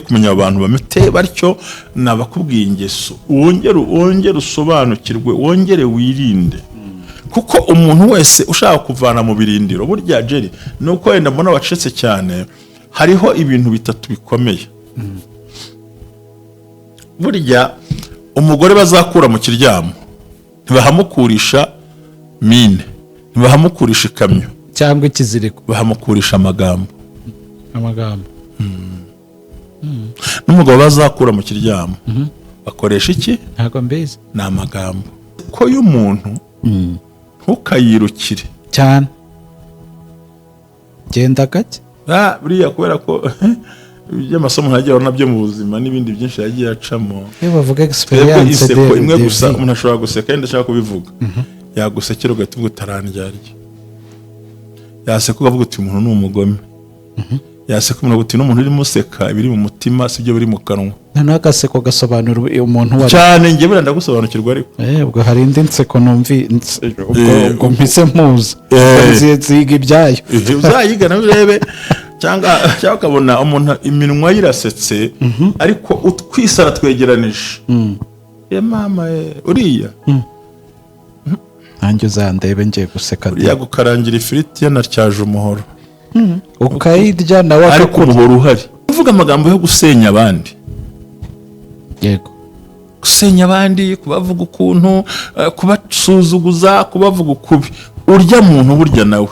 Kumenya abantu bameze batyo nabakubwiye ingeso, wongere usobanukirwe, wongere wirinde, kuko umuntu wese ushaka kuvana mu birindiro, burya Jerry, ni uko wenda mbona wacecetse cyane. Hariho ibintu bitatu bikomeye. Burya umugore bazakura mu kiryamo ntibahamukurisha mine, ntibahamukurisha ikamyo cyangwa ikiziriko. Bahamukurisha amagambo. Amagambo. N'umugabo bazakura mu kiryamo bakoresha iki? Ntabwo mbizi. Ni amagambo. Ko y'umuntu ntukayirukire cyane, genda gake. Ah, buriya kubera ko iby'amasomo ntagiye abona byo mu buzima n'ibindi byinshi yagiye acamo. Iyo bavuga Twebwe experience inseko imwe gusa, umuntu ashobora guseka yenda ashaka kubivuga, yagusekera ugahita uvuga utarandyarya. Yaseka ukavuga uti: "Umuntu ni umugome." Yaseka umuntu uti: "N'umuntu urimo useka, ibiri mu mutima si byo biri mu kanwa." Noneho agaseko gasobanura umuntu uwo ari. Cyane, njye buriya ndagusobanukirwa ariko. Ubwo hari indi nseko numvi ubwo ubwo mpise mpuza. Nziga ibyayo. Uzayiga nawe urebe, cyangwa ukabona umuntu iminwa ye irasetse ariko utwisara twegeranije. Ye mama ye, uriya Nanjye uzandebe ngiye guseka. Uriya gukarangira ifiriti yanatyaje umuhoro. Ukayirya nawe ariko akakurya. Umuhoro uhari, uvuga amagambo yo gusenya abandi. Gusenya abandi, kubavuga ukuntu, kubasuzuguza, kubavuga ukubi, urya muntu burya nawe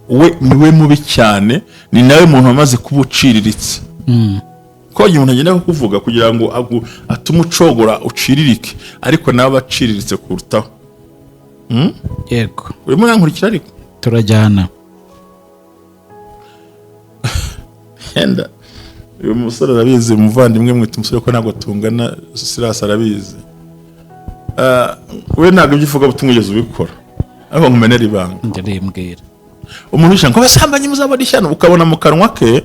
we niwe mubi cyane, ni nawe muntu wamaze kuba uciriritse, ko igihe umuntu agenda kukuvuga kugira ngo atume ucogora, uciririke, ariko nawe aba aciriritse kurutaho. Yego. Urimo urankurikira ariko? Turajyana. Yenda uyu musore arabizi, umuvandimwe mwita umusore ko ntabwo tungana. Sirasi arabizi. Ah, we ntabwo ibyo uvuga butumwa ugeze ubikora, ariko nkumenera ibanga. Ndarimbwira. Umuntu wishyira ngo abasambanyi muzabona ishyano, ukabona mu kanwa ke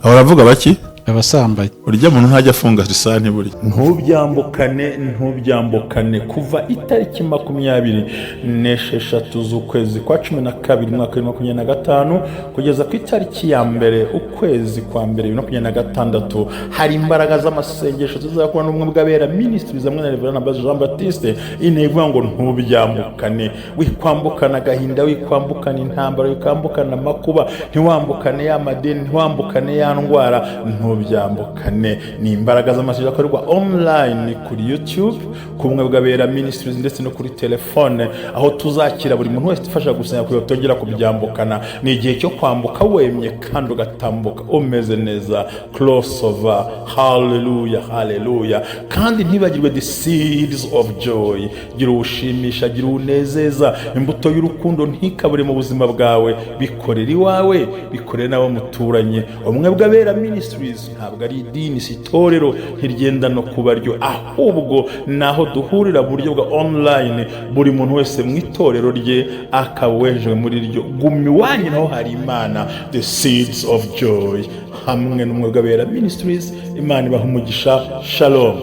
ahora avuga baki? Abasambanyi. Urya muntu ntajya afunga lisani burya. Ntubyambukane, ntubyambukane. Kuva itariki 26 z'ukwezi kwa 12 umwaka wa 2025 kugeza ku itariki ya 1 ukwezi kwa mbere 2026, hari imbaraga z'amasengesho tuzakora n'Ubumwe bw'Abera Ministries hamwe na Reverend Ambaza Jean Baptiste. Intego ivuga ngo ntubyambukane. Wikwambukana agahinda, wikwambukana intambara, wikwambukana amakuba, ntiwambukane ya madeni, ntiwambukane ya ndwara, ntubyambukane. Ni imbaraga z'amasengesho akorerwa online kuri YouTube ku Bumwe bw'Abera Ministries ndetse no kuri telefone, aho tuzakira buri muntu wese ufasha gusenga kugira ngo tongera kubyambukana. Ni igihe cyo kwambuka wemye kandi ugatambuka umeze neza. Crossover, haleluya, haleluya! Kandi ntibagirwe the seeds of joy. Gira uwushimisha, gira uwunezeza, imbuto y'urukundo ntikabure mu buzima bwawe. Bikorere iwawe, bikorere n'abo muturanye. Ubumwe bw'Abera Ministries ntabwo ari idini, si itorero, ntiryenda no kuba ryo, ahubwo ni aho duhurira mu buryo bwa online, buri muntu wese mu itorero rye akaba wejejwe muri ryo. Guma iwanyu naho hari Imana. The seeds of joy hamwe n'Ubumwe bw'Abera Ministries. Imana ibaha umugisha. Shalom.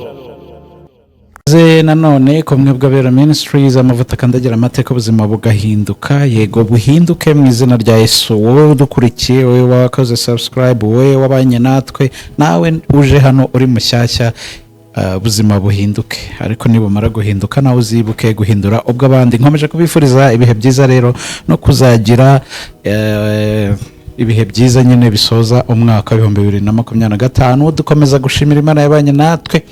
Ze nanone ku Bumwe bw'Abera Ministries, amavuta akandagira amateka, ubuzima bugahinduka. Yego, buhinduke mu izina rya Yesu. Wowe udukurikiye, wowe wakoze subscribe, wowe wabanye natwe, nawe uje hano uri mushyashya, ubuzima buhinduke. Ariko nibumara guhinduka, nawe uzibuke guhindura ubw'abandi. Nkomeje kubifuriza ibihe byiza rero no kuzagira ibihe byiza nyine bisoza umwaka wa 2025. Dukomeza gushimira Imana yabanye natwe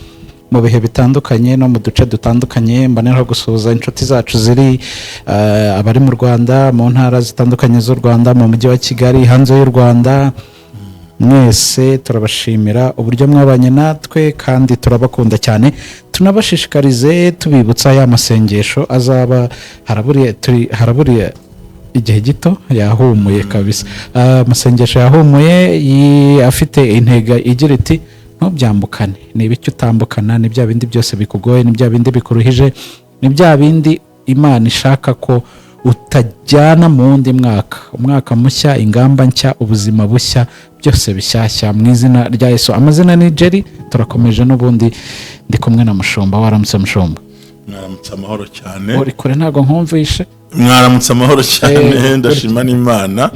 mu bihe bitandukanye no mu duce dutandukanye. Mboneraho gusuhuza inshuti zacu ziri abari mu Rwanda, mu ntara zitandukanye z'u Rwanda, mu mujyi wa Kigali, hanze y'u Rwanda. Mwese turabashimira uburyo mwabanye natwe kandi turabakunda cyane. Tunabashishikarize, tubibutsa ya masengesho azaba haraburiye, turi haraburiye igihe gito, yahumuye kabisa. Ah, amasengesho yahumuye afite intego igira iti: "Ntubyambukane." Ni ibiki utambukana? Ni bya bindi byose bikugoye, ni bya bindi bikuruhije, ni bya bindi Imana ishaka ko utajyana mu wundi mwaka. Umwaka mushya, ingamba nshya, ubuzima bushya, byose bishyashya mu izina rya Yesu. Amazina ni Jerry, turakomeje n'ubundi, ndi kumwe na Mushumba. Waramutse, Mushumba? Mwaramutse amahoro cyane. Uri kure, ntabwo nkumvishe. Mwaramutse amahoro cyane. Ndashima n'Imana.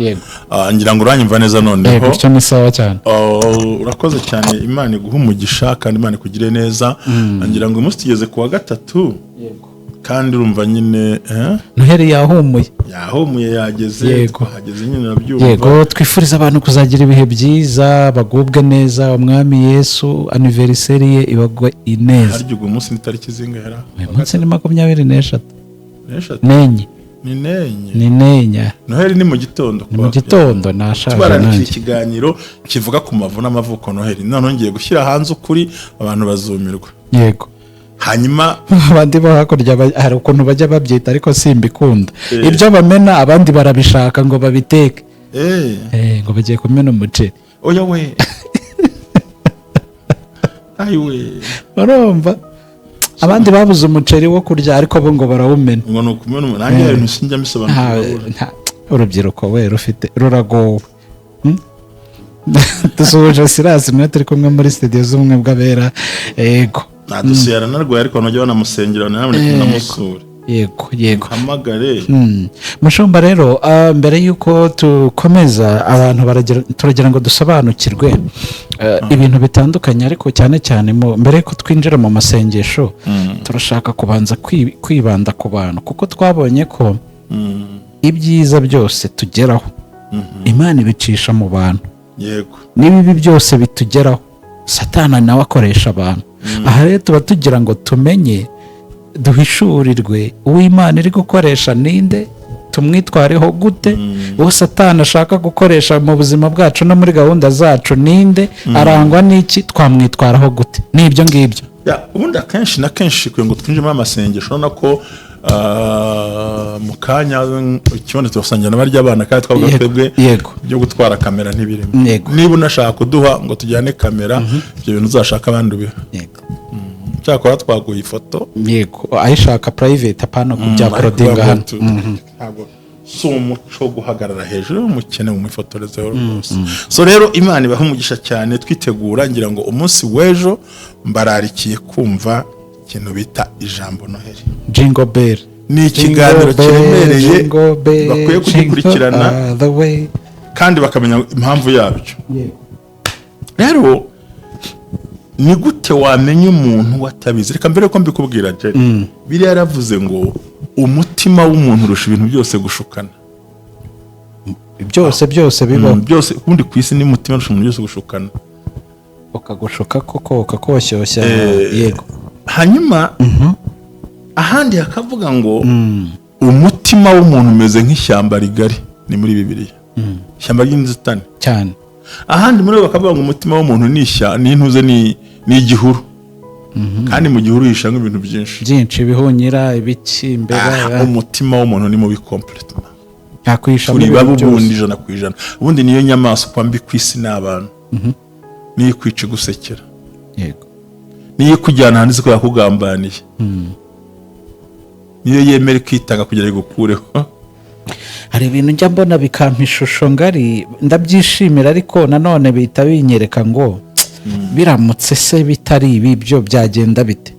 Ah, ngira ngo uranyumva neza noneho. Gutyo ni sawa cyane. Oh, urakoze cyane. Imana iguhe umugisha kandi Imana ikugire neza. Ngira ngo uyu munsi tugeze ku wa gatatu kandi urumva nyine, eh? Noheli yahumuye. Yahumuye, yageze. Twahageze nyine, urabyumva. Yego, twifuriza abantu kuzagira ibihe byiza, bagubwe neza. Umwami Yesu anniversaire ye ibagwe ineza. Harya ubwo munsi ni tariki zingahe? Uyu munsi ni 23. 3. N'enye. Ni 4. Ni 4. Noheli ni mu gitondo. Ni mu gitondo, nashaje. Tubarandikiye Nanjye. ikiganiro kivuga ku mavu n'amavuko Noheli. Noneho ngiye gushyira hanze ukuri, abantu bazumirwa. Hanyuma Abandi bo hakurya hari ukuntu bajya babyita, ariko simbikunda. Ibyo bamena abandi barabishaka ngo babiteke. Ngo bagiye kumena umuceri. Oya we, ayiwe! Urumva abandi babuze umuceri wo kurya, ariko bo ngo barawumena. Ngo ni ukumena umuntu. Nanjye hari ibintu sinjya mbisobanukirwa. Urubyiruko we rufite ruragowe. Dusuhuje Sirasi mwe turi kumwe muri studio z'Ubumwe bw'Abera, yego. Nta dosiye, yaranarwaye, ariko abantu bajya banamusengera, nyamuneka munamusure. Yego. Hamagare. Mushumba rero, mbere y'uko dukomeza, abantu turagira ngo dusobanukirwe ibintu bitandukanye, ariko cyane cyane mbere y'uko twinjira mu masengesho, turashaka kubanza kwibanda ku bantu, kuko twabonye ko ibyiza byose tugeraho Imana ibicisha mu bantu, n'ibibi byose bitugeraho Satana nawe akoresha abantu. Aha rero tuba tugira ngo tumenye, duhishurirwe uwo Imana iri gukoresha ninde, tumwitwareho gute, uwo Satana ashaka gukoresha mu buzima bwacu no muri gahunda zacu ninde, arangwa n'iki, twamwitwaraho gute, n'ibyo ngibyo. Ya, ubundi akenshi na kenshi kugira ngo twinjire muri amasengesho, urabona ko mu kanya ikibono turasangira na barya abana, kandi twavuga twebwe byo gutwara kamera ntibirimo. Niba unashaka kuduha ngo tujyane kamera, ibyo bintu uzashaka abandi ubiha. Cyakora twaguha ifoto. Yego, ayishaka private, apana kubya Ariko uploadinga hano. Ntabwo si umuco wo guhagarara hejuru y'umukene mu mifotorezo rwose. So rero Imana ibaha umugisha cyane. Twitegura, ngira ngo umunsi w'ejo mbararikiye kumva ikintu bita ijambo Noheli. Jingle bell. Ni ikiganiro kiremereye, bakwiye kugikurikirana the way. kandi bakamenya impamvu yabyo. Rero ni gute wamenya umuntu watabizi? Reka mbere ko mbikubwira, Jerry, biriya yaravuze ngo umutima w'umuntu urusha ibintu byose gushukana. Byose byose bibaho. Byose ubundi ku isi ni umutima urusha umuntu byose gushukana. Ukagushuka koko, ukakoshyashya. Hanyuma ahandi hakavuga ngo umutima w'umuntu umeze nk'ishyamba rigari, ni muri Bibiliya, ishyamba ry'inzitane. Ahandi muri bo bakavuga ngo umutima w'umuntu ni ni intuze, ni igihuru, kandi mu gihuru hishamo ibintu byinshi. Byinshi, ibihunyira, ibiki, imbeba. Ah, umutima w'umuntu ni mubi complètement. Yakwihishamo Turi ibintu babi byose. ubundi 100%. Ubundi niyo nyamaswa mbi ku isi ni abantu. Niyo ikwica igusekera, niyo ikujyana ahantu izi ko yakugambaniye, niyo yemera ikitanga kugira ngo igukureho. Hari ibintu njya mbona bikampa ishusho ngari, ndabyishimira, ariko nanone bihita binyereka ngo biramutse se bitari ibi byo byagenda bite?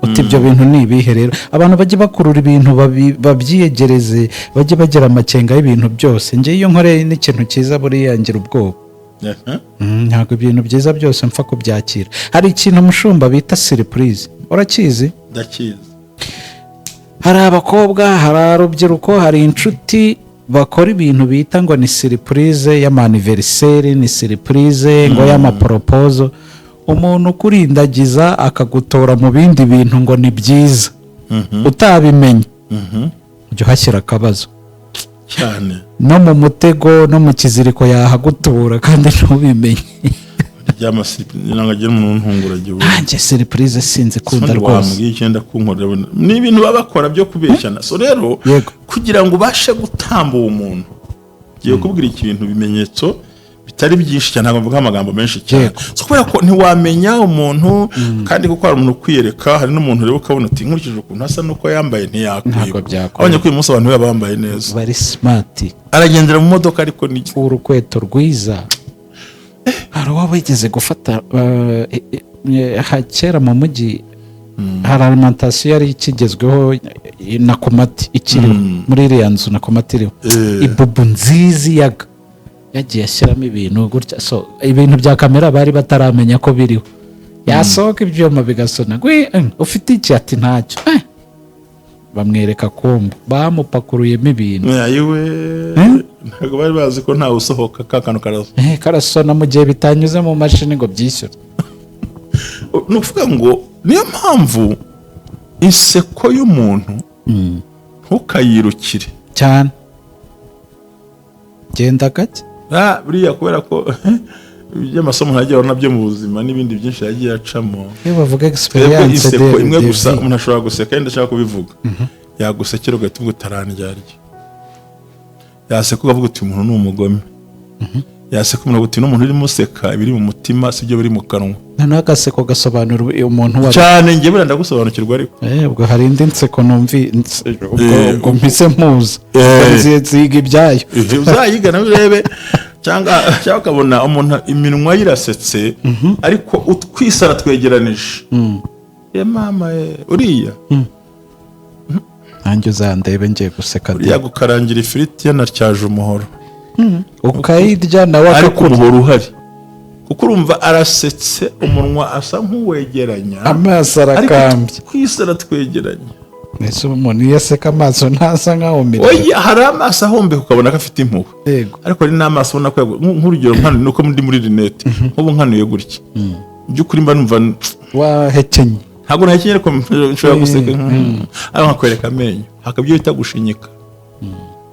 Uti ibyo bintu ni ibihe? Rero abantu bajye bakurura ibintu babyiyegereze, bajye bagira amakenga y'ibintu byose. Njye iyo nkoreye n'ikintu cyiza buriya ngira ubwoba. Ntabwo ibintu byiza byose mpfa kubyakira. Hari ikintu, umushumba, bita surprise, urakizi? Ndakizi. Hari abakobwa, hari urubyiruko, hari inshuti bakora ibintu bita ngo ni surprise y'ama anniversaire, ni surprise ngo y'ama proposal. Umuntu ukurindagiza akagutora mu bindi bintu ngo ni byiza, utabimenye, ujya uhashyira akabazo. Cyane. No mu mutego no mu kiziriko yahagutura kandi ntubimenye. Ry'amasipi ntabwo agira umuntu ntungura igihugu. Nanjye surprise sinzi kunda rwose. Wambwiye icyenda kunkorera, ni ibintu baba bakora byo kubeshyana. So rero kugira ngo ubashe gutamba uwo muntu, ngiye kukubwira ikintu, ibimenyetso bitari byinshi cyane, ntabwo mvuga amagambo menshi cyane. So kubera ko ntiwamenya umuntu, kandi kuko hari umuntu ukwiyereka, hari n'umuntu ureba ukabona uti nkurikije ukuntu asa n'uko yambaye ntiyakwiba. Ntabwo byakwiba. Abonye ko uyu munsi abantu baba bambaye neza, bari smart, aragendera mu modoka, ariko ni urukweto rwiza. Hari uwo wigeze gufata kera mu mujyi. Hari alimentation yari ikigezweho, Nakumatt ikiriho muri iriya nzu, Nakumatt iriho. Ibubu nziza iyaga yagiye ashyiramo ibintu gutya. So ibintu bya kamera bari bataramenya ko biriho. Yasohoka ibyuma bigasona. Gwi, ufite iki? Ati ntacyo. Bamwereka kumba bamupakuruyemo ibintu. Ayiwe, ntabwo bari bazi ko ntawe usohoka ka kantu karasa. Karasona mu gihe bitanyuze mu mashini ngo byishyure. Ni ukuvuga ngo niyo mpamvu inseko y'umuntu ntukayirukire. Cyane, genda gake. Ah, buriya kubera ko iby'amasomo ntagiye abona byo mu buzima n'ibindi byinshi yagiye acamo. Iyo bavuga Twebwe experience inseko imwe de gusa vie. Umuntu ashobora guseka yenda ashaka kubivuga, yagusekera ugahita uvuga utarandyarya. Yaseka ukavuga uti umuntu ni umugome. Yaseka umuntu uti n'umuntu urimo useka, ibiri mu mutima si byo biri mu kanwa. Noneho agaseko gasobanura umuntu uwo ari we. Cyane, njye buriya ndagusobanukirwa ariko. Ubwo hari indi nseko numvi ubwo ubwo mpise mpuza. Nziga ibyayo. Uzayiga nawe urebe, cyangwa ukabona umuntu iminwa ye irasetse ariko utwisi aratwegeranije. Ye mama ye, uriya Nanjye uzandebe ngiye guseka. Uriya gukarangira ifiriti yanatyaje umuhoro. Ukayirya nawe ariko akakurya. Umuhoro uhari, kuko urumva arasetse, umunwa asa nk'uwegeranya, amaso ariko arakambye. Twisi aratwegeranya. Ese umuntu iyo aseka amaso ntasa nk'ahumira? Oya, hari amaso ahombeka ukabona ko afite impuhwe. Ariko hari n'amaso ubona ko nk'urugero nkano nuko ndi muri lunettes, nk'ubu nkanuye gutya, mu by'ukuri mba numva wahekenye. Ntabwo nahekenye, ariko nshobora guseka ariko nkakwereka amenyo, hakaba ibyo bita gushinyika,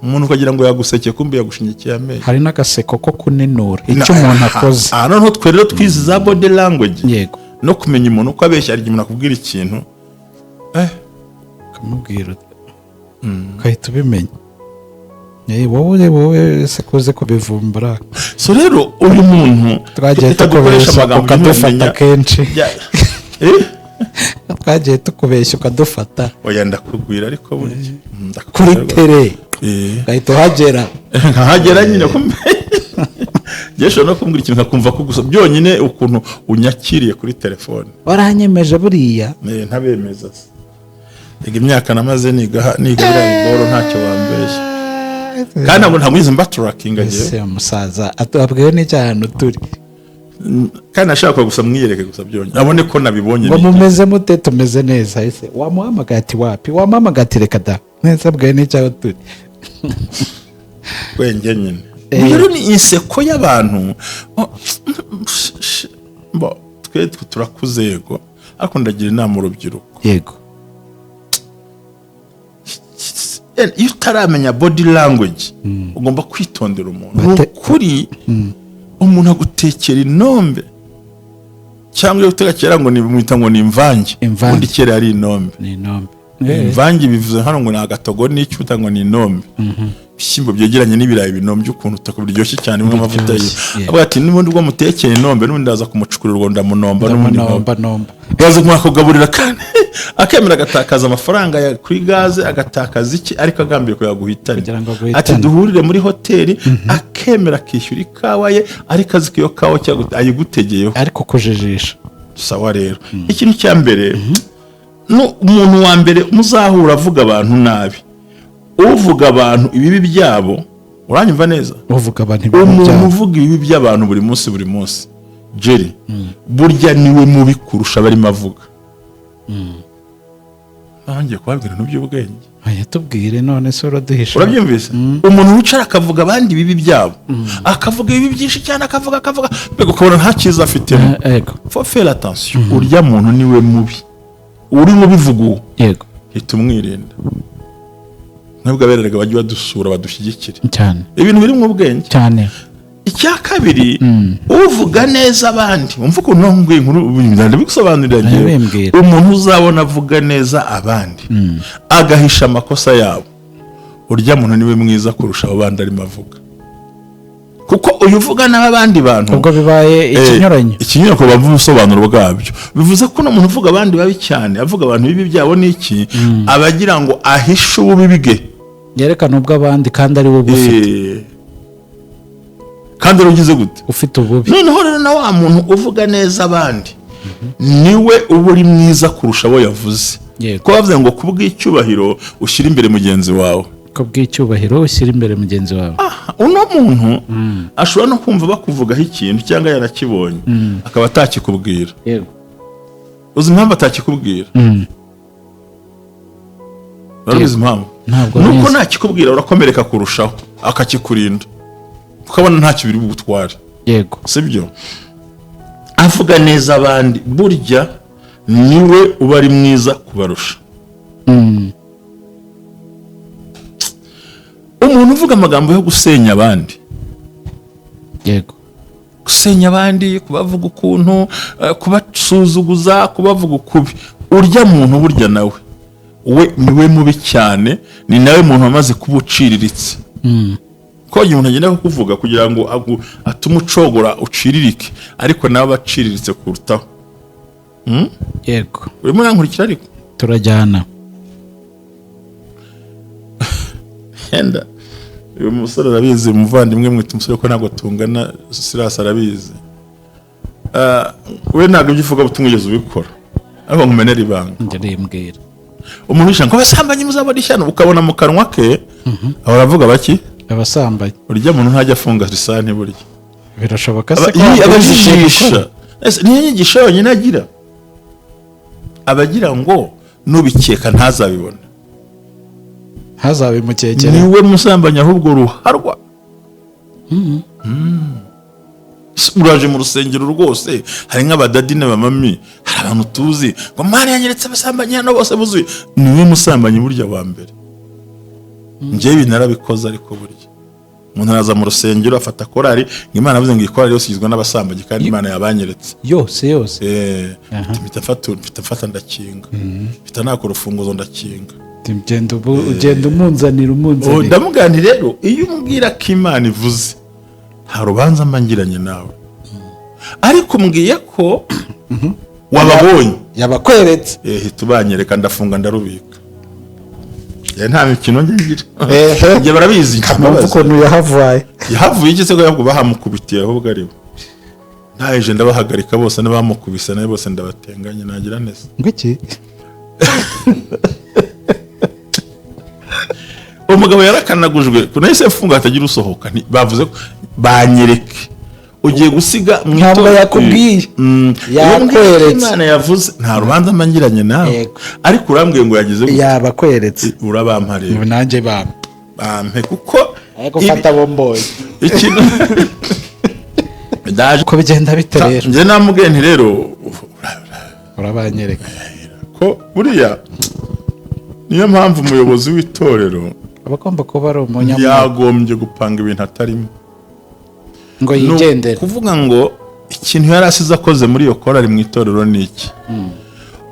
umuntu ukagira ngo yagusekeye, kumbe yagushinyikiye amenyo. Hari n'agaseko ko kuninura icyo umuntu akoze. Aha noneho twe rero twize za body language no kumenya umuntu uko abeshya. Hari igihe umuntu akubwira ikintu ukamubwira ugahita ubimenya. Wowe se kuze kubivumbura? So rero uyu muntu Twagiye reka dukoreshe tukubeshya amagambo ukadufata ntibamenya. kenshi. Eh? Twagiye tukubeshya ukadufata. Oya, ndakugwira ariko burya Kuri ndakugwira rwose. tere ugahita uhagera. Nkahagera nyine, kumbe njye ushobora no kumbwira ikintu nkakumva ko gusa byonyine ukuntu unyakiriye kuri telefone. Waranyemeje buriya. Ntabemeza se? Ega imyaka namaze niga biriya biboro, ntacyo wambeshya, kandi ntabwo nigeze mbaturakinga njyewe. Ese umusaza atubwiwe n'icyahantu turi? Kandi nashaka gusa mwiyereke gusa byonyine abone ko nabibonye. Ngo mumeze mute? Tumeze neza. Ese wamuhamagaye? Ati wapi. Wamuhamagaye? Ati reka da. Neza, abwiwe n'icyaho turi. Wenge nyine. Rero ni inseko y'abantu. Oh, bo, twe turakuze yego, ariko ndagira inama urubyiruko. Iyo utaramenya body language ugomba kwitondera umuntu. Ni ukuri, umuntu agutekera inombe, cyangwa iyo uteka kera ngo ni mwita ngo ni imvange. Imvange. Ubundi kera yari inombe. Ni inombe. Imvange bivuze hano ngo ni agatogo n'icyo uta ngo ni inombe, ibishyimbo byegeranye n'ibirayi binombye ukuntu utako biryoshye cyane, bimwe amavuta Biryoshye, yiwe. yeah. Avuga ati n'ubundi ubwo mutekeye inombe, n'ubundi ndaza kumucukurira urwo ndamunomba n'ubundi ndamunomba ntomba. Nomba. Yaza kugaburira kandi akemera agatakaza amafaranga kuri gaze, agatakaza iki, ariko agambiriye kugira ngo aguhitane. Kugira ngo aguhitane. Ati duhurire muri hoteli, akemera akishyura ikawa ye, ariko azi ko iyo kawa cyangwa ayigutegeyeho. Ariko kujijisha. Sawa, rero ikintu cya mbere no umuntu wa mbere muzahura avuga abantu nabi, uvuga abantu ibibi byabo, uranyumva neza? Uvuga abantu ibintu Umuntu byabo. uvuga ibibi by'abantu buri munsi buri munsi, Jerry, burya niwe mubi kurusha abarimo avuga. Ntangiye kubabwira ibintu by'ubwenge. Oya, tubwire none se uraduhisha? Urabyumvise? Umuntu wicara akavuga abandi ibibi byabo, akavuga ibibi byinshi cyane, akavuga akavuga, mbega ukabona nta cyiza afitemo. Faut faire attention, urya muntu niwe mubi urimo ubivuga uwo. Hita umwirinda. Nubwo abereraga bajye badusura badushyigikire. Cyane. Ibintu biri mu bwenge. Cyane. Icya kabiri, uvuga neza abandi, wumva ukuntu nkubwiye inkuru ndabigusobanurira njyewe. Bimbwira. Umuntu uzabona avuga neza abandi agahisha amakosa yabo, urya muntu niwe mwiza kurusha abo bandi arimo avuga, kuko uyu uvuga n'abandi bantu Ubwo bibaye ikinyuranyo. Ikinyuranyo bavuga ubusobanuro bwabyo bivuze ko uno muntu uvuga abandi babi cyane, avuga abantu bibi byabo n'iki, aba agira ngo ahishe ububi bwe. Yerekana ubw'abandi kandi ari we ubufite. Kandi wari ugize gute? Ufite ububi. Noneho rero na wa muntu uvuga neza abandi. Niwe uba uri mwiza kurusha abo yavuze. Ko bavuze ngo kubw'icyubahiro ushyira imbere mugenzi wawe. Ko bw'icyubahiro ushyira imbere mugenzi wawe. Aha, uno muntu ashobora no kumva bakuvugaho ikintu cyangwa yarakibonye, akaba atakikubwira. Uzi impamvu atakikubwira? Urabizi impamvu? Ntabwo Nuko nzi. nakikubwira urakomereka kurushaho, akakikurinda, ukabona ntacyo biri bugutware. Sibyo? Avuga neza abandi, burya niwe uba ari mwiza kubarusha. Umuntu uvuga amagambo yo gusenya abandi, gusenya abandi, kubavuga ukuntu, kubasuzuguza, kubavuga ukubi, urya muntu burya nawe we niwe mubi cyane, ni nawe muntu wamaze kuba uciriritse. Ko igihe umuntu agenda kukuvuga kugira ngo atume ucogora, uciririke, ariko nawe aba aciriritse kurutaho. Urimo urankurikira ariko? Turajyana. Yenda uyu musore arabizi, umuvandimwe mwita umusore ko ntabwo tungana, Silas arabizi. We ntabwo ibyo uvuga butumwa ugeze ubikora, ariko nkumenera ibanga. Njye rimbwira. Umuntu wishyira ngo abasambanyi muzabona ishyano, ukabona mu kanwa ke ahora avuga baki? Abasambanyi. Urya muntu ntajya afunga lisani burya. Birashoboka se ko wabyumvise Abajijisha. gukora? Ese niyo nyigisho yonyine agira? Abagira ngo nubikeka ntazabibone. Ntazabimukekere. Niwe musambanyi ahubwo ruharwa. Uraje mu rusengero rwose, hari nk'abadadi n'abamami, hari abantu tuzi ngo Mana yanyeretse abasambanyi hano bose buzuye. Niwe musambanyi burya wa mbere. Njyewe ibi narabikoze, ariko burya umuntu araza mu rusengero afata korari ngo Imana avuze ngo iyi korari yose igizwe n'abasambanyi, kandi Imana yabanyeretse. Yose yose. Mpita mfata ndakinga, mpita naka urufunguzo ndakinga. Ugenda ugenda umunzanira, umunzanira. Ndamubwira nti rero iyo umbwira ko Imana ivuze, nta rubanza mba ngiranye nawe, ariko umbwiye ko wababonye. Yabakweretse. Hita ubanyereka, ndafunga ndarubika. Nta mikino njye ngira. Njye barabizi. Numva Mbabazi. ukuntu yahavuye. Yahavuye iki se ko ahubwo bahamukubitiye, ahubwo ari we ntaje ndabahagarika bose n'abamukubise nawe bose ndabatenganye, nagira neza. Ngo iki? Umugabo yarakanagujwe, nahise mfunga hatagira usohoka. Bavuze ko banyereke ugiye gusiga mu Ntabwo itorero. yakubwiye. Iyo mbwiye ko Yakweretse. Imana yavuze, nta rubanza mba ngiranye nawe. Ariko urambwiye ngo yagize gute? Yabakweretse. Urabampa rero. Nanjye bampe. Bampe kuko Ariko fata bomboye. Ikintu ndaje. Uko bigenda bite rero? Njye namubwiye nti rero Urabanyereka. ko buriya niyo mpamvu umuyobozi w'itorero aba agomba kuba ari umunyamwuga. Yagombye gupanga ibintu atarimo Ngo Ni yigendere. ukuvuga ngo ikintu yari asize akoze muri iyo korari mu itorero ni iki?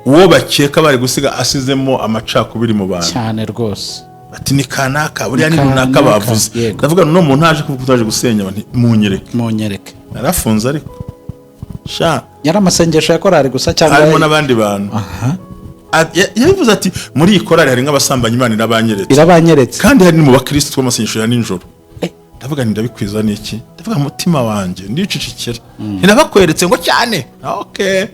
Uwo bakeka bari gusiga asizemo amacakubiri mu bantu. Cyane rwose. Ati ni kanaka buriya ni Ni runaka kanaka, bavuze. Ndavuga no muntu aje kuvuga utaje gusenya abantu, munyereke. Munyereke. Narafunze ariko sha. Yari amasengesho ya korari gusa cyangwa? Harimo n'abandi bantu. Yabivuze ati muri iyi korari hari nk'abasambanyi, Imana irabanyeretse. Irabanyeretse. Kandi hari no mu bakristo tw'amasengesho ya nijoro. Ndavuga nti ndabikwiza n'iki? Ndavuga umutima wanjye, ndicecekera. Ntirabakweretse ngo cyane, okay,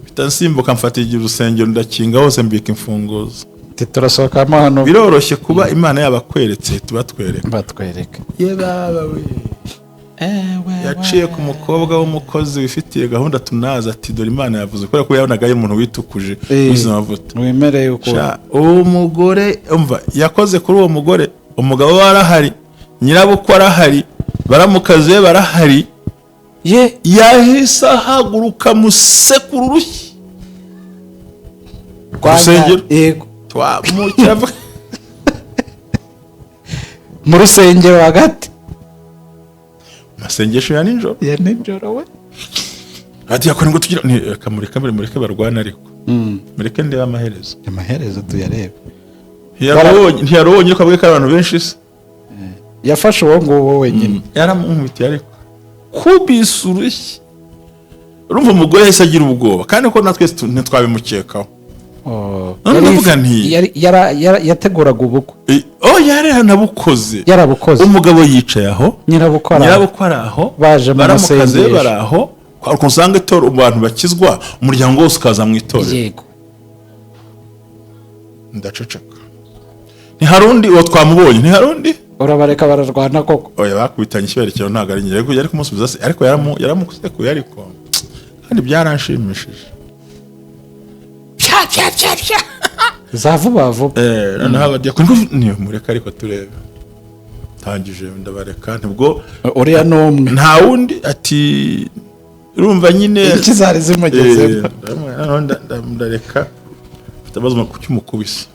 mpita nsimbuka mfata igihe urusengero ndakinga hose, mbika imfunguzo. Ati turasohokamo hano. Biroroshye kuba Imana yabakweretse, tubatwereka. Batwereka. Ye baba we, yaciye ku mukobwa w'umukozi wifitiye gahunda tunazi, ati dore Imana yavuze, kubera ko yabonaga ari umuntu witukuje, wize amavuta. Wemereye ukuntu. Sha, uwo mugore umva yakoze kuri uwo mugore, umugabo we arahari, nyirabukwe arahari, baramukazi be barahari. Ye. Yahise ahaguruka musekura urushyi. Rusengero. Yego. Twamukiravuga. Mu rusengero hagati. Amasengesho ya nijoro. Ya nijoro we. Ati yakora ngo tugira ni reka mureke mureke barwane, ariko mureke ndebe amaherezo. Amaherezo tuyarebe. Ntiyarubonye ko abwiye ko ari abantu benshi se? Yafashe uwo nguwo wenyine. Yaramunkubitiye ariko kubise urushyi, urumva umugore yahise agira ubwoba, kandi ko natwe ntitwabimukekaho. Oh. None ndavuga nti- Yateguraga ubukwe. Oh, yari yanabukoze. Yarabukoze. Umugabo yicaye aho. Nyirabukwe ari aho. Nyirabukwe ari aho. Baje mu Baramukazi be masengesho. bari aho. Kwa Ukuntu usanga itorero, abantu bakizwa, umuryango wose ukaza mu itorero. Ndaceceka. Ntihari undi? Uwo twamubonye, ntihari undi? Urabareka bararwana koko? Oya, bakubitanye icyerekezo, ntabwo ari njye. Ariko yari kumusubiza se, ariko yaramusekuye, ariko kandi byaranshimishije. Pya pya pya pya. Za vuba vuba. Noneho abadiyakoni ni mureka, ariko turebe tangije, ndabareka nibwo. Uriya ni umwe. Nta wundi, ati urumva nyine. Iki zari zimugezemo. Noneho ndareka, mfite amazi ku cy'umukubise,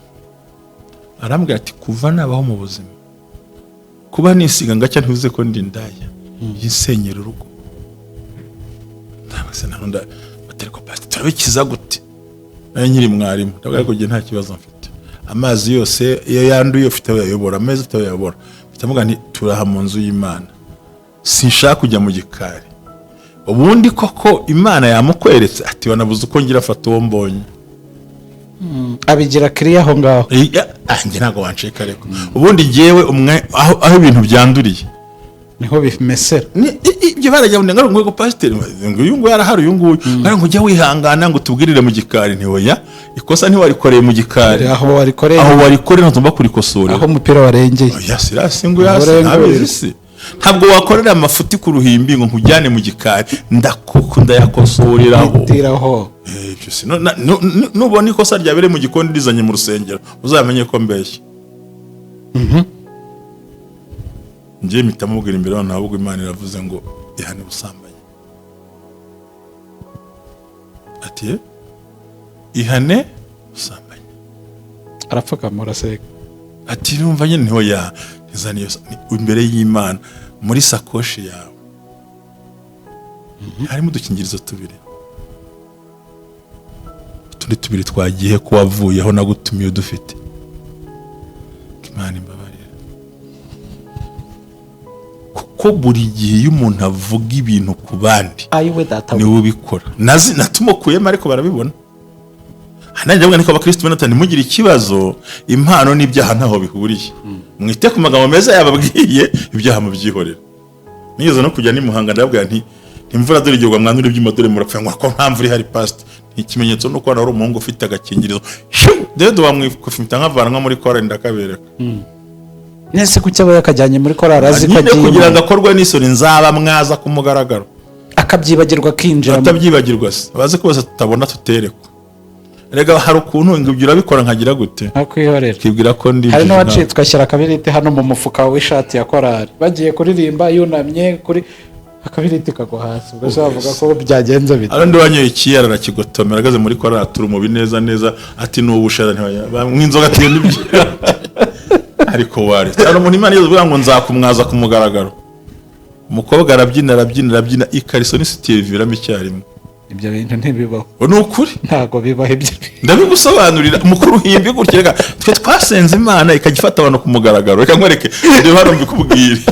arambwira ati: "Kuva nabaho mu buzima, kuba nisiga ngacya ntibuze ko ndi indaya yisenyera urugo." Ndabase naho baterwa pastor, turabikiza gute? Nayo nkiri mwarimu, ndavuga, ariko njye nta kibazo mfite. Amazi yose iyo yanduye ufite aho yayobora, ameza ufite aho yayobora. Mfite mvuga nti turaha mu nzu y'Imana, sinshaka kujya mu gikari. Ubundi koko Imana yamukweretse, ati wanabuze uko ngira, afata uwo mbonye. Abigira kiriya aho ngaho. Njye ntabwo wancika, ariko ubundi njyewe umwe aho ibintu byanduriye niho bimesera. Ibyo barajya ngo ngo pasiteri ngo uyu nguyu arahari, uyu nguyu ngo ujye wihangana ngo tubwirire mu gikari. Ntiwoya, ikosa ntiwarikoreye mu gikari. Aho warikoreye. Aho warikoreye ntugomba kurikosorera. Aho umupira warengeye. Oya, sirasi ngo yasi. Urenga ntabizi se, ntabwo wakorera amafuti ku ruhimbi ngo nkujyane mu gikari, ndayakosoreraho. Hitiraho. Ibyo si nubona ikosa ryabereye mu gikoni rizanye mu rusengero, uzamenye ko mbeshya. Njye mpita mubwira imbere y'abantu, ahubwo Imana iravuze ngo ihane ubusambanyi. Ati: "Eh, ihane ubusambanyi." Arapfukama, araseka. Ati: "Numva nyine niho ya ntizane iyo imbere y'Imana, muri sakoshi yawe harimo udukingirizo tubiri, utundi tubiri twagiye ko wavuyeho nagutumiye udufite. Imana imbabarire, kuko buri gihe iyo umuntu avuga ibintu ku bandi, ayiwe data. Niwe ubikora. Nazi natumukuyemo, ariko barabibona. Nanjye ndavuga niko abakristo bene, ntimugire ikibazo, impano n'ibyaha ntaho bihuriye. Mwite ku magambo meza yababwiye, ibyaha mubyihorera. Nigeze no kujya n'imuhanga, ndababwira nti imvura dore igihe mwandura ibyuma, dore murapfa. Ngo ko nta mvura ihari pastor? Ni ikimenyetso nuko hano hari umuhungu ufite agakingirizo. Shoo! Dedo wamwikufita nkavanwa muri korali, ndakabereka. Nese kuki aba yakajyanye muri korali azi ko nyine agiye kugira ngo akorwe n'isoni, nzaba mwaza ku mugaragaro. Akabyibagirwa akinjira Atabyibagirwa se, bazi ko bose tutabona tuterekwa. Rega hari ukuntu ngo ibyo urabikora nkagira gute? Nkakwihorera. Kibwira ko ndi Hari injiji. n'uwacitswe ashyira akabiriti hano mu mufuka w'ishati ya korali, bagiye kuririmba yunamye kuri akabiriti kagwa hasi, ubwo se bavuga ko byagenze bite? Hari undi wanyoye ikiyara arakigotomera, ahagaze muri korali atura umubi neza neza, ati ni ubushera nk'inzoga, ati nibyo. Ariko wari hari umuntu Imana yigeze kuvuga ngo nzakumwaza ku mugaragaro. Umukobwa arabyina, arabyina, arabyina, ikariso n'isutiye biviramo icyarimwe. Ibyo bintu ntibibaho. Ni ukuri. Ntabwo bibaho ibyo bintu. Ndabigusobanurira mukuru uhimbi gutya. Reka twe twasenze Imana ikajya ifata abantu ku mugaragaro. Reka nkwereke, reba hano mbikubwire,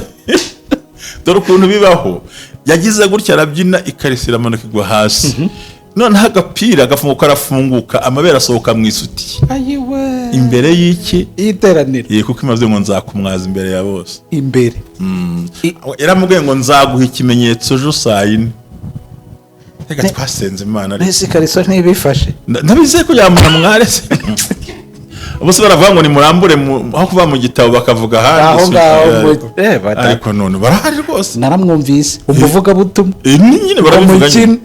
dore ukuntu bibaho. Yagize gutya arabyina, ikariso iramanuka igwa hasi, noneho agapira gafunguka, arafunguka, amabere asohoka mu isutiye. Ayiwe! Imbere y'iki? Y'iteraniro. Ye, kuko imaze ngo nzakumwaza imbere ya bose. Imbere. Yaramubwiye ngo nzaguha ikimenyetso ejo saa yine. Reka twasenze Imana ariko. Mbese ikariso ntibifashe? Ndabizeye ko yamuntu mwarese bose baravuga ngo nimurambure aho kuva mu gitabo bakavuga ahandi. Aho ngaho Ariko none barahari rwose. Naramwumvise umuvugabutumwa. Ni nyine barabivuga nyine.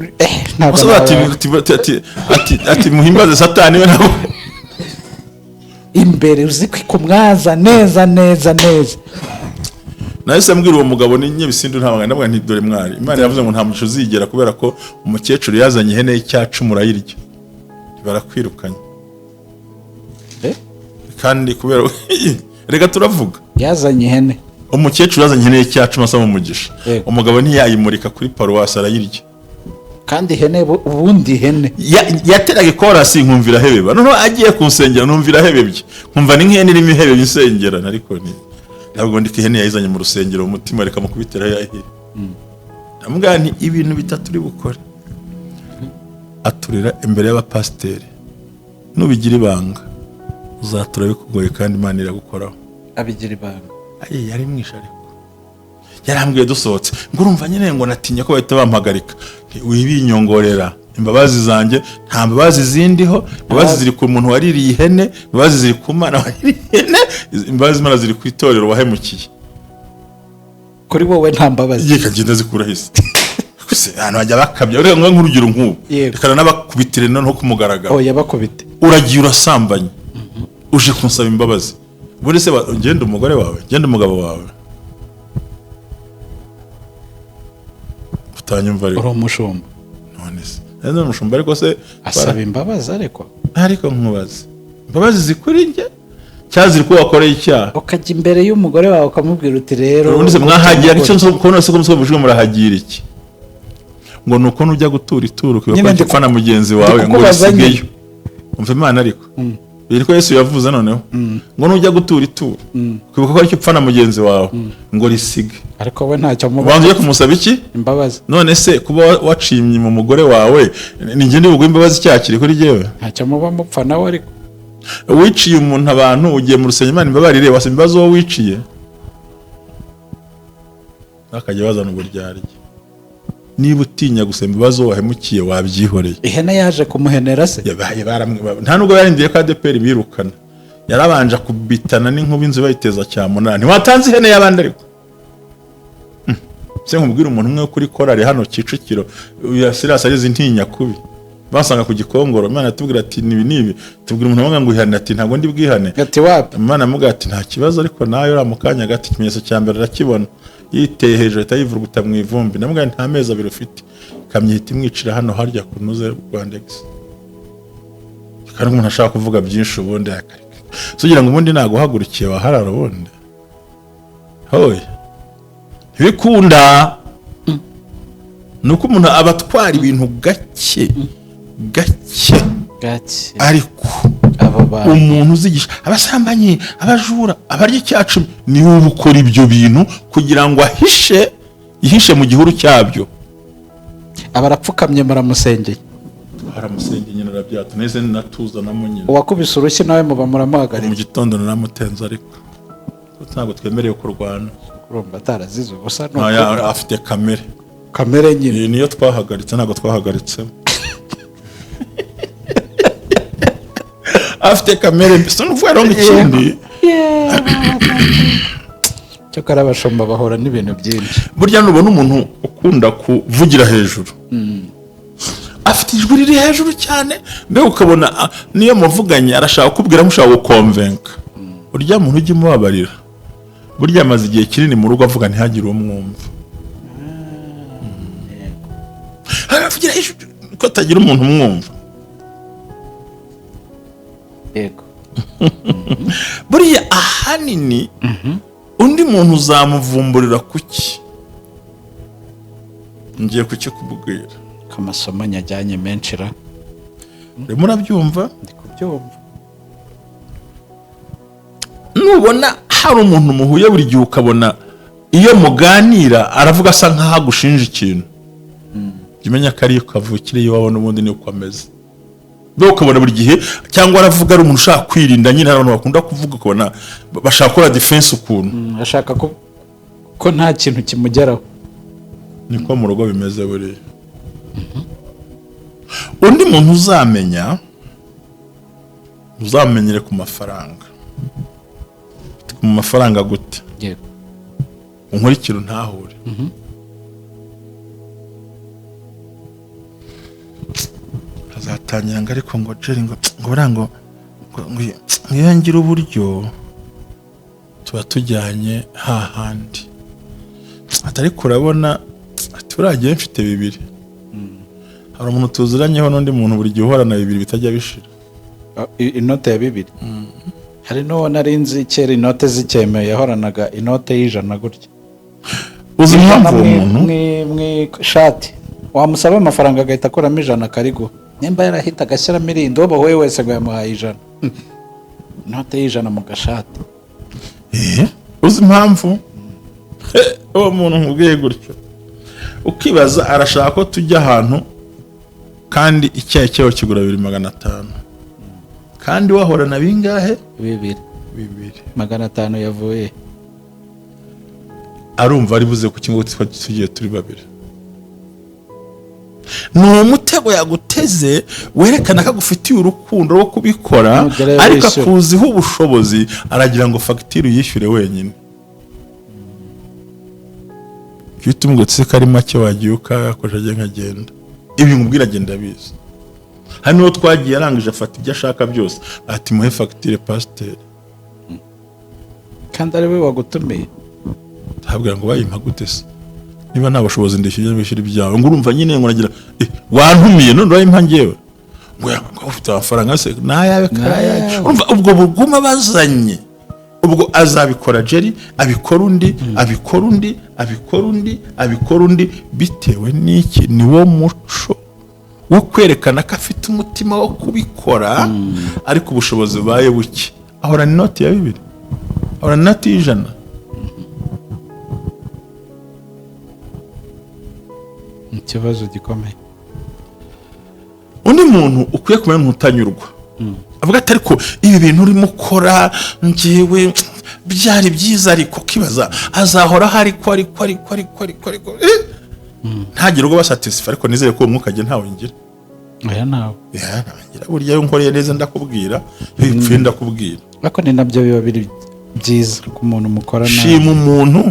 Ntabwo Bose bati ati muhimbaze Satani we nabo. Imbere uzi ko ikumwaza neza neza neza. Nahise mbwira uwo mugabo ni Nyabisindu, nta banga, ndavuga nti: "Dore mwari, Imana yavuze ngo nta muco uzigera, kubera ko umukecuru yazanye ihene y'icyacu murayirya, barakwirukanye." Kandi kubera reka turavuga. Yazanye ihene. Umukecuru yazanye ihene y'icyacu asaba umugisha. Umugabo ntiyayimurika kuri paruwasi, arayirya. Kandi ihene ubundi ihene Yateraga ikorasi nkumva irahebeba, noneho agiye kunsengera numva irahebebye, nkumva ni nk'ihene irimo ihebeba insengera. Ariko ni ntabwo ndi ko ihene yayizanye mu rusengero mu mutima, reka mukubitira yahire. Ndamubwira nti ibintu bitatu uri bukore: aturira imbere y'abapasiteri, nubigira ibanga uzatura bikugoye kandi Imana iragukoraho. Abigira ibanga. Ayi, yari mwishe, ariko Yarambwiye dusohotse ngo urumva nyine ngo natinye ko bahita bampagarika. Nti, wibinyongorera imbabazi zanjye, nta mbabazi zindiho. Imbabazi ziri ku muntu waririye ihene, imbabazi ziri ku Mana waririye ihene, imbabazi z'Imana ziri ku itorero wahemukiye. Kuri wowe nta mbabazi. Igiye kagenda zikuraho isi. Gusa ahantu hajya bakabya, ureba nk'urugero nk'ubu, Yego. reka n'abakubitire noneho ku mugaragaro. Oya, bakubite. Uragiye urasambanye, uje kunsaba imbabazi. Ubundi se ngenda umugore wawe, ngenda umugabo wawe, utanyumva ariko? Uri umushumba. None se nari umushumba ariko se? Asaba imbabazi ariko. Ariko nkubaze, imbabazi zikuri njye cyangwa ziri ko wakoreye icyaha? Ukajya imbere y'umugore wawe ukamubwira uti rero Ubundi se mwahagira icyo kubona se ko musoko murahagira iki? Ngo ni uko nujya gutura ituro Nyine ukibuka ko upfa na mugenzi wawe ngo kukubaza nyine. risigeyo. Umva Imana ariko, ibi niko Yesu yavuze noneho, ngo nujya gutura ituro ukibuka ko aricyo upfa na mugenzi wawe ngo risige. Ariko we ntacyo amuba. Ubanza ujye kumusaba iki? Imbabazi. None se kuba wacimye mu mugore wawe, ni njye ndi buguhe imbabazi? Icyaha kiri kuri jyewe. Ntacyo muba mupfa nawe ariko. Wiciye umuntu abantu, ugiye mu rusengero, Imana imbabarire, wasaba imbabazi uwo wiciye? Bakajya bazana uburyarya. Niba utinya gusaba imbabazi uwo wahemukiye, wabyihoreye. Ihene yaje kumuhenera se? Yabaye nta nubwo yarindiye ko ADEPR birukana, yarabanje akubitana n'inkuba, inzu bayiteza cyamunara. Ntiwatanze ihene y'abandi ariko. Se nkubwire, umuntu umwe wo kuri korari hano Kicukiro ya Silas arizi ntinya kubi, basanga ku Gikongoro, Imana yatubwira ati nibi nibi, tubwira umuntu umwe ngo ihane, ati ntabwo ndi bwihane. Ati wapi. Imana amuga ati nta kibazo, ariko nawe uriya mu kanya gato ikimenyetso cya mbere arakibona, yiteye hejuru ahita yivuruguta mu ivumbi. Namubwira nti nta mezi 2 ufite, ikamyo ihita imwicira hano harya ku nuze Rwandex. Kandi umuntu ashaka kuvuga byinshi ubundi akareka. So ugira ngo ubundi naguhagurukiye waharara ubundi? Hoye, ntibikunda. Ni uko umuntu aba atwara ibintu gake gake. Gake. Ariko abo bantu umuntu uzigisha abasambanyi, abajura, abarya icyacumi, niwe uba ukora ibyo bintu kugira ngo ahishe, yihishe mu gihuru cyabyo. Aba arapfukamye, muramusengeye. Baramusengeye nyine, arabyata neza natuzanamo nyine. Uwakubise urushyi nawe muba Mu muramuhagarika. gitondo naramutenze, ariko ntabwo twemerewe kurwana. Urumva atarazize ubusa ni Nta, ukuri. Afite kamere. Kamere nyine. Iyi niyo twahagaritse, ntabwo twahagaritse afite kamere mbi. So nuvuga rero ngo ikindi Cyakora abashumba bahura n'ibintu byinshi. Burya nubona umuntu ukunda kuvugira hejuru, afite ijwi riri hejuru cyane, mbega ukabona niyo muvuganye arashaka kukubwira nk'ushaka gukonvenka, urya muntu ujya umubabarira. Burya amaze igihe kinini mu rugo avuga ntihagire uwo mwumva. Aravugira hejuru ko atagira umuntu umwumva. Yego. Buriya ahanini undi muntu uzamuvumburira kuki? Ngiye kukikubwira. Ko amasomo nyajyanye menshi ra. Urimo urabyumva? Ndi kubyumva. Nubona hari umuntu muhuye buri gihe, ukabona iyo muganira aravuga asa nkaho agushinja ikintu, jya umenya ko ariyo kavukire iwawe n'ubundi ni uko ameze. Mbega ukabona buri gihe cyangwa aravuga ari umuntu ushaka kwirinda nyine. Hari abantu bakunda kuvuga ukabona bashaka gukora defense ukuntu. Ashaka ko nta kintu kimugeraho. Niko mu rugo bimeze. Buriya undi muntu uzamenya, uzamenyere ku mafaranga. Mu mafaranga gute? Yego. Unkurikire untahure. Azatangira ngo ariko ngo Jerry ngo buriya ngo iyo ngira uburyo tuba tujyanye hahandi, ati ariko urabona, ati buriya mfite bibiri. Hari umuntu tuziranyeho n'undi muntu buri gihe uhorana bibiri bitajya bishira. Inote ya bibiri. Hari n'uwo nari nzi kera inote zikemewe, yahoranaga inote y'ijana gutya. Uzi Ijana impamvu uwo muntu mu ishati, wamusaba amafaranga agahita akuramo ijana akariguha. Nimba yarahita agashyiramo irindi, uwo bahuye wese ngo yamuhaye ijana. Inote y'ijana mu gashati. Uzi impamvu uwo muntu nkubwiye gutyo? Ukibaza arashaka ko tujya ahantu kandi icyayi cyaho kigura 2500, kandi wahorana bingahe? Bibiri. Bibiri. 500 yavuye. Arumva ari buze ku kimwe, tugiye turi babiri. Ni umutego yaguteze werekana ko agufitiye urukundo rwo kubikora, Nugerayo ariko wishyura. akuziho ubushobozi, aragira ngo fagitire uyishyure wenyine. Iyo utumugutse ko ari make, wagiye ukayakoresha, agiye nkagenda. Ibi nkubwira agenda abizi. Hari n'uwo twagiye arangije afata ibyo ashaka byose, ati: "Muhe fagitire pasiteri." Kandi ari we wagutumiye. Ntabwira ngo bayimpa gute se niba nta bushobozi? Ndishyura, wishyura ibyawe. Ngo urumva nyine ngo nagira wantumiye none urayimpa njyewe? Ngo ngo ufite amafaranga se nayawe karayawe. Nayawe. Urumva ubwo buguma bazanye, ubwo azabikora Jerry, abikora undi, abikora undi, abikora undi, abikora undi. Bitewe n'iki? Ni wo muco wo kwerekana ko afite umutima wo kubikora, ariko ubushobozi bubaye buke. Ahorana inoti ya 2, ahorana inoti y'100. Ikibazo gikomeye. Undi muntu ukwiye kumenya ntutanyurwa, avuga ati: "Ariko ibi bintu urimo ukora njyewe byari byiza," ariko ukibaza azahora ariko ariko ariko ariko ariko ariko ntagire ubwo basatisfy. Ariko nizere ko uwo mwuka njye ntawe ngira. Aya nawe. Ya, ntawe ngira. Burya iyo nkoreye neza ndakubwira, iyo bipfuye ndakubwira. Ariko ni nabyo biba biri byiza ku muntu mukorana. Shima umuntu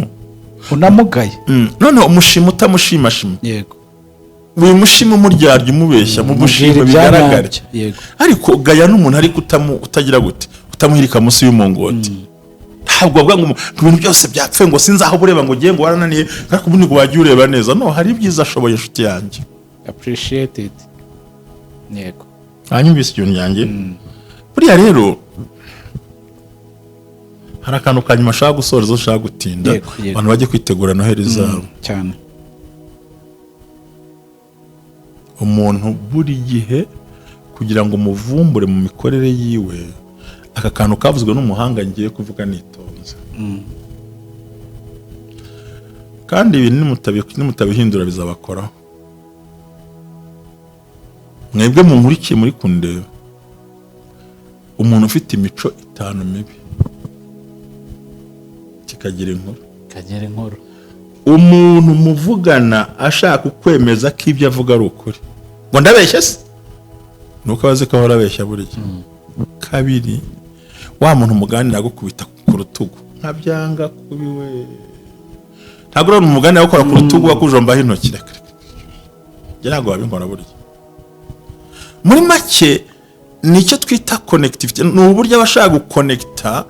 unamugaye. Noneho umushima utamushimashima. Wimushima umuryarya, umubeshya, mu Mubwira mushima bigaragare. ibyanyabyo, yego. Ariko gaya n'umuntu, ariko utagira gute, utamuhirika munsi y'umungoti. Ntabwo bavuga ngo ibintu byose byapfuye, ngo sinzi aho ureba, ngo ugiye ngo warananiye, ariko ubundi ngo wajya ureba neza. No hari ibyiza ashoboye, inshuti yanjye. Appreciate it, yego. Hanyuma ikintu yanjye buriya rero, hari akantu ka nyuma ashaka gusoreza, ushaka gutinda, Yego, yego. abantu bajye kwitegura Noheli zabo. Cyane. Umuntu buri gihe kugira ngo umuvumbure mu mikorere yiwe, aka kantu kavuzwe n'umuhanga ngiye kuvuga nitonze, kandi ibi nimutabihindura bizabakoraho. Mwebwe munkurikiye, muri kundeba, umuntu ufite imico itanu mibi, kikagira inkuru. Kagera inkuru. Umuntu muvugana ashaka kukwemeza ko ibyo avuga ari ukuri, ngo ndabeshya se, nuko aba azi ko ahora abeshya burya. Kabiri, wa muntu muganira agukubita ku rutugu nkabyanga kubi we. Ntabwo urabona umuganira agukora ku rutugu, akujombaho intoki? Reka reka, njye ntabwo wabinkora burya. Muri make nicyo twita connectivity, ni uburyo aba ashaka gukonekita,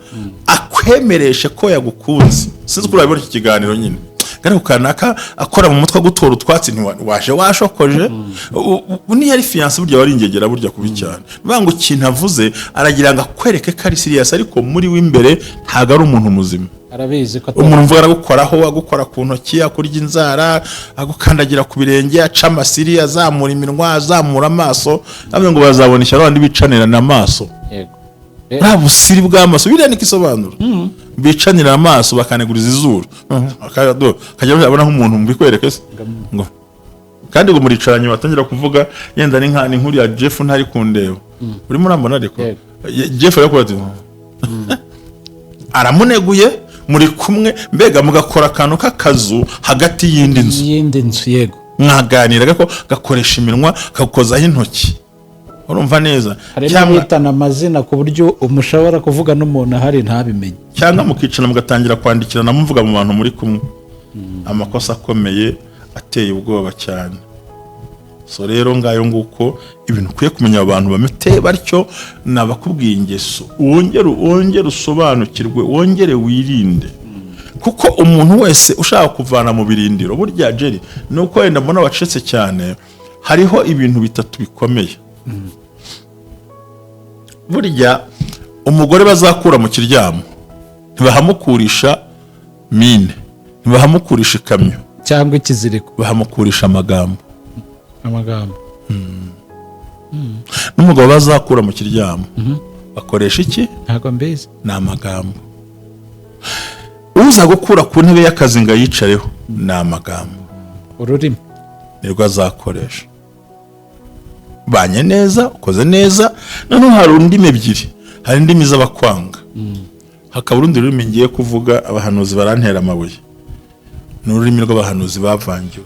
akwemereshe ko yagukunze. Sinzi ko urabibona iki kiganiro nyine, ariko kanaka akora mu mutwe, agutora utwatsi, waje washokoje. Niyo ari fiancé burya wari ingegera burya kubi cyane. Bivuga ngo ikintu avuze aragira ngo akwereke ko ari serious, ariko muri we imbere ntabwo ari umuntu muzima. Arabizi ko Umuntu mvuga aragukoraho, agukora ku ntoki, akurya inzara, agukandagira ku birenge, aca amasiri, azamura iminwa, azamura amaso. Avuga ngo bazabona ishyano abandi bicanirana amaso. Buriya busiri bw'amaso, biriya niko isobanura, bicanira amaso, bakaneguriza izuru, akajya abona nk'umuntu mbikwereke se ngo kandi ngo muricaranye, batangira kuvuga yenda ni nka ni nk'uriya Jeff ntari kundeba, urimo urambona, ariko Yego. Jeff arakora ati aramuneguye, muri kumwe, mbega mugakora akantu k'akazu hagati y'indi nzu. Y'indi nzu, yego. Mwaganira ko gakoresha iminwa, kagukozaho intoki, urumva neza. Hari Cyangwa n'abitana amazina ku buryo umushobora kuvuga n'umuntu ahari ntabimenye. Cyangwa mukicara mugatangira kwandikirana, muvuga mu bantu muri kumwe. Amakosa akomeye ateye ubwoba cyane. So rero ngayo nguko ibintu ukwiye kumenya. Abantu bamete batyo nabakubwiye ingeso, wongere usobanukirwe, wongere wirinde, kuko umuntu wese ushaka kuvana mu birindiro burya, Jerry, ni uko wenda mbona wacecetse cyane. Hariho ibintu bitatu bikomeye burya. Umugore bazakura mu kiryamo ntibahamukurisha mine, ntibahamukurisha ikamyo cyangwa ikiziriko. Bahamukurisha amagambo. Amagambo. N'umugabo bazakura mu kiryamo bakoresha iki? Ntabwo mbizi. Ni amagambo. Uza gukura ku ntebe y'akazi ngo ayicareho ni amagambo. Ururimi. Nirwo azakoresha. Banye neza, ukoze neza. Noneho hari indimi ebyiri: hari indimi z'abakwanga, hakaba urundi rurimi ngiye kuvuga, abahanuzi barantera amabuye. Ni ururimi rw'abahanuzi bavangiwe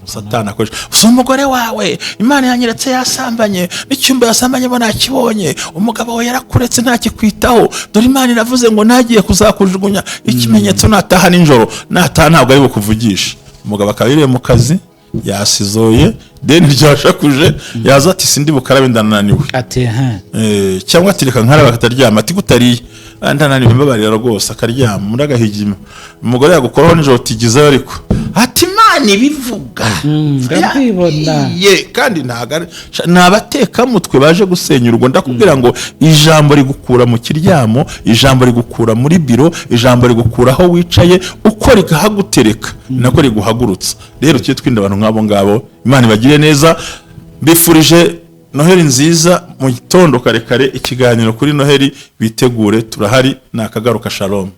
Satani akoresha. Si umugore wawe, Imana yanyeretse yasambanye, n'icyumba yasambanyemo nakibonye. Umugabo wawe yarakuretse, ntakikwitaho. Dore Imana iravuze ngo nagiye kuzakujugunya. Ikimenyetso, nataha nijoro, nataha ntabwo ari bukuvugisha. Umugabo akaba yiriwe mu kazi, yasizoye, deni ryashakuje, yaza ati: "Sindi bukarabe, ndananiwe." Ati ha. Cyangwa ati: "Reka nkarabe." Akaryama, ati: "Kutariye?" "Ah, ndananiwe, mbabarira rwose." Akaryama undi agahigima. Umugore yagukoraho nijoro, utigizeyo ariko, ati: "Imana ibivuga." Ndabyibona. Ye, kandi ntabwo ari ni abatekamutwe baje gusenya urugo. Ndakubwira ngo ijambo rigukura mu kiryamo, ijambo rigukura muri biro, ijambo rigukura aho wicaye, uko rikahagutereka nako riguhagurutsa. Rero tujye twinda abantu nk'abo ngabo. Imana ibagire neza. Mbifurije Noheli nziza. Mu gitondo kare kare ikiganiro kuri Noheli, bitegure, turahari. Ni akagaruka. Shalom.